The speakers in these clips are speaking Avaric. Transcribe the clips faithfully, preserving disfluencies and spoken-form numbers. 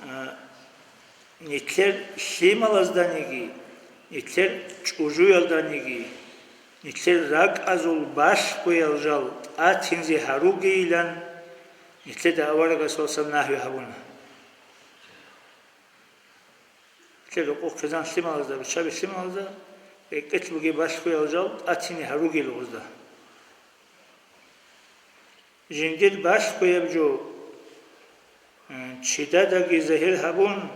А, нилъер лъималазданиги, нилъер чӀужуялданиги, нилъер ракӀазул балъгоял жал тӀатинзе гьаругейилан нилъеда аварагас васаб нагьви гьабуна. Нилъер рокъохъезан лъималазда, руччаби лъималазда, рекӀелъ бугеб балъгоял жал тӀатине гьаругел гъозда. Жиндир балъгояб жо, э, чидадаги загьир гьабун,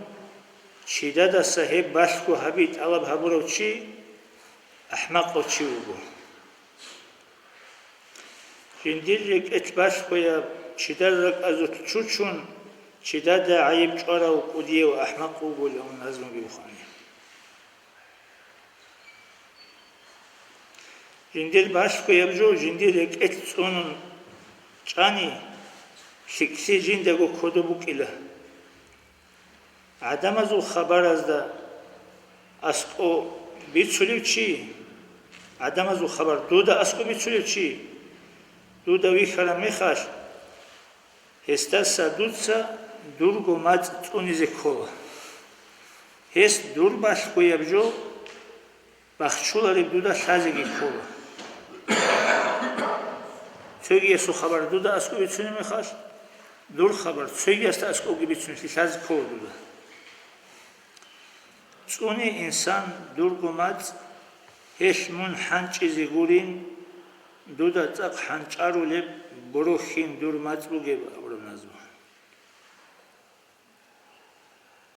чидадаса гьеб балъго гьаби тӀалаб гьабурав чи ахӀмакъав чи вуго. Жиндир рекӀелъ балъгояб чидар ракӀазулъ чучун, чидада гӀайиб чӀварав кӀудияв ахӀмакъ вугоан назмуги бухъани. Жиндир балъгояб жо жиндир рекӀелъ цӀунун чӀани, лъикӀлъи жиндаго кодоб букӀила. ГӀадамазул хабаразда аскӀо бицулев чи, гӀадамазул хабар дуда аскӀо бицулев чи, дуда вихьараб мехалъ, гьесдаса дуца дурго мацӀ цӀунизе ккола. Гьес дур балъгояб жо бахчулареб дуда лъазеги ккола. Цогиясул хабар дуда аскӀо бицунеб мехалъ, дур хабар цогиясда аскӀоги бицунелъе лъазе ккола дуда. ЦӀуне инсан дурго мацӀ, гьелъ мун хӀанчӀизе гурин, дуда цӀакъ хӀанчӀарулеб борохьин дур мацӀ бугеб.